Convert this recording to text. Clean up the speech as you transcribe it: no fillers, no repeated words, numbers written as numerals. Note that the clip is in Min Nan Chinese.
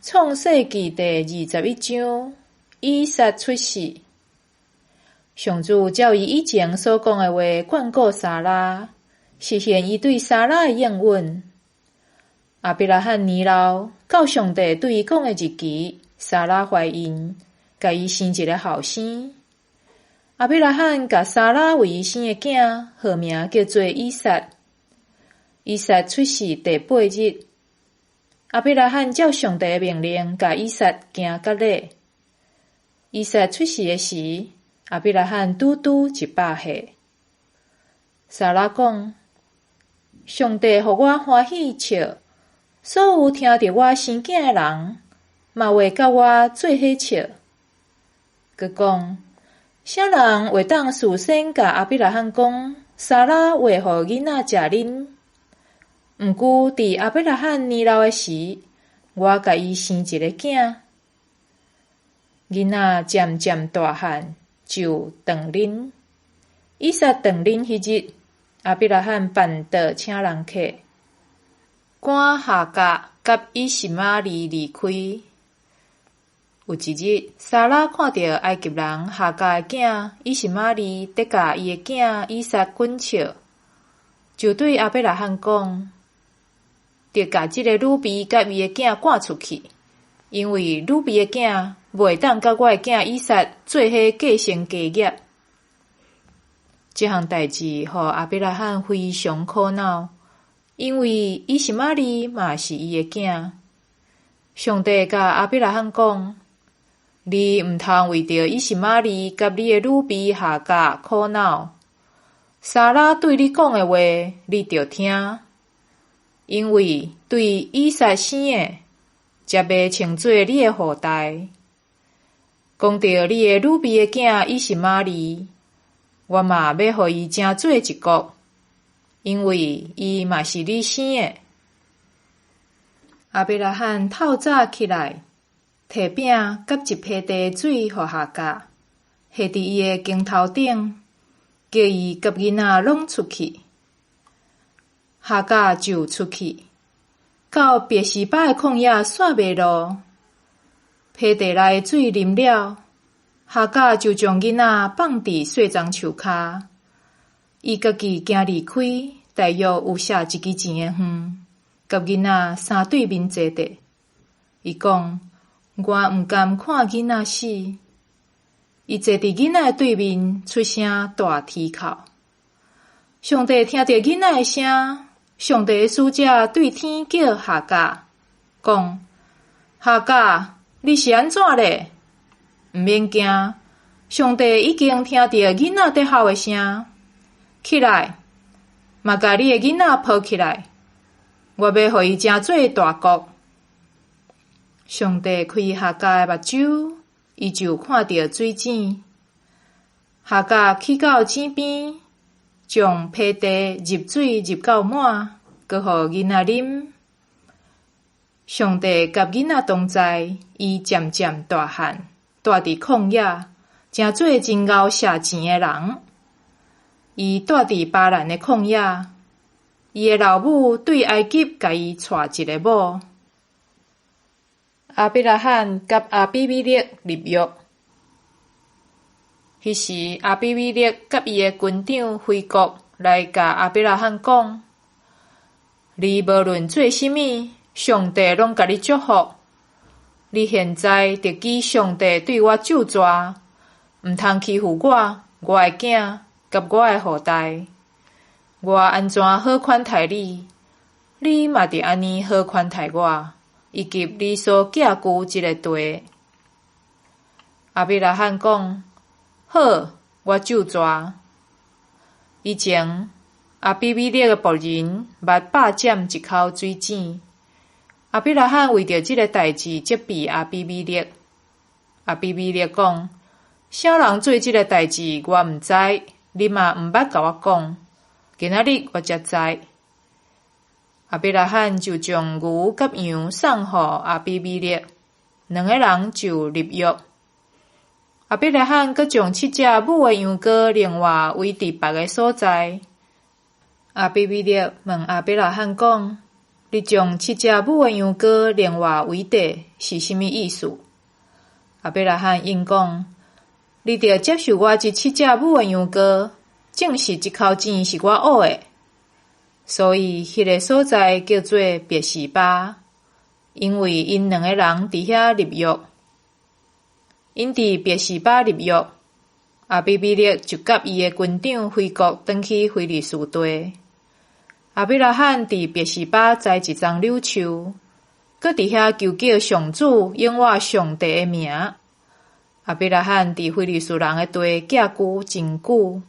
創世記第21章，以撒出世。上主照伊以前所講的話眷顧撒拉，實現伊對撒拉的應允。亞伯拉罕年老，到上帝對伊講的日期，撒拉懷孕，共伊生一个後生。亞伯拉罕共撒拉為伊生的囝號名叫做以撒。以撒出世第八日，亞伯拉罕照上帝的命令，共以撒行割禮。以撒出世的時，亞伯拉罕拄拄100歲。撒拉講：上帝予我歡喜笑，所有聽著我生囝的人，嘛會佮我做伙笑。閣講：啥人會當事先共亞伯拉罕講，撒拉會予囡仔食奶？毋過佇亞伯拉罕年老的時，我共伊生一个囝。囡仔漸漸大漢，就斷奶。以撒斷奶彼日，亞伯拉罕辦桌請人客，趕夏甲佮以實瑪利離開。有一日，撒拉看著埃及人夏甲的囝以實瑪利佇共伊的囝以撒滾笑，就對亞伯拉罕講：著共這个女婢佮伊的囝趕出去，因為女婢的囝袂當佮我的囝以撒做伙繼承家業。這項代誌予亞伯拉罕非常苦惱，因為以實瑪利嘛是伊的囝。上帝共亞伯拉罕講：你毋通為著以實瑪利佮你的女婢夏甲苦惱。撒拉對你講的話，你著聽，因為對以撒生的，才欲稱做你的後代。講著你的女婢的囝以實瑪利，我嘛欲予伊成做一國，因為伊嘛是你生的。亞伯拉罕透早起來，提餅佮一批地水予夏甲，下佇伊的肩頭頂，叫伊佮囡仔攏出去。夏甲就出去，到別是巴的曠野散迷路，批地內的水啉了，夏甲就將囡仔放佇細樟樹跤。伊家己行離開，大約有賒一支錢的遠，佮囡仔相對面坐著。伊講：我毋甘看囡仔死。伊坐佇囡仔的對面，出聲大啼哭。上帝聽著囡仔的聲，上帝的使者對天叫夏甲，講：夏甲，你是按怎咧？毋免驚，上帝已經聽著囡仔佇哭的聲。起來，嘛共你的囡仔抱起來，我欲予伊成做大國。上帝開夏甲的目睭，伊就看著水井。夏甲去到井邊，將批地入水入到滿，閣予囡仔啉。上帝佮囡仔同在，伊漸漸大漢，蹛佇曠野，成做真𠢕寫錢的人。伊蹛佇巴蘭的曠野，伊的老母對埃及共伊娶一个某。亞伯拉罕佮亞比米勒立約。彼時，亞比米勒佮伊的軍長非曱來共亞伯拉罕講：你無論做啥物，上帝攏共你祝福。你現在著記上帝對我咒詛，毋通欺負我、我的囝佮我的後代。我按怎好款待你，你嘛著按呢好款待我，以及你所寄居這个地。亞伯拉罕講：好，我咒詛。以前，亞比米勒的僕人捌霸佔一口水井。亞伯拉罕為著這个代誌責備亞比米勒。亞比米勒講：啥人做這个代誌，我毋知，你嘛毋捌共我講。今仔日我才知。亞伯拉罕就將牛佮羊送予亞比米勒，兩个人就立約。亞伯拉罕閣將七隻母的羊羔另外圍佇別个所在。亞比米勒問亞伯拉罕講：你將七隻母的羊羔另外為塊，是啥物意思？亞伯拉罕應講：你著接受我這七隻母的羊羔，證實這口井是我挖的。所以，彼个所在叫做別是巴，因為𪜶兩个人佇遐立約。𪜶佇別是巴立約，亞比米勒就佮伊的軍長非曷轉去非利士地。亞伯拉罕佇別是巴栽一叢柳樹，閣佇遐求叫上主永活上帝的名。亞伯拉罕佇非利士人的地寄居真久。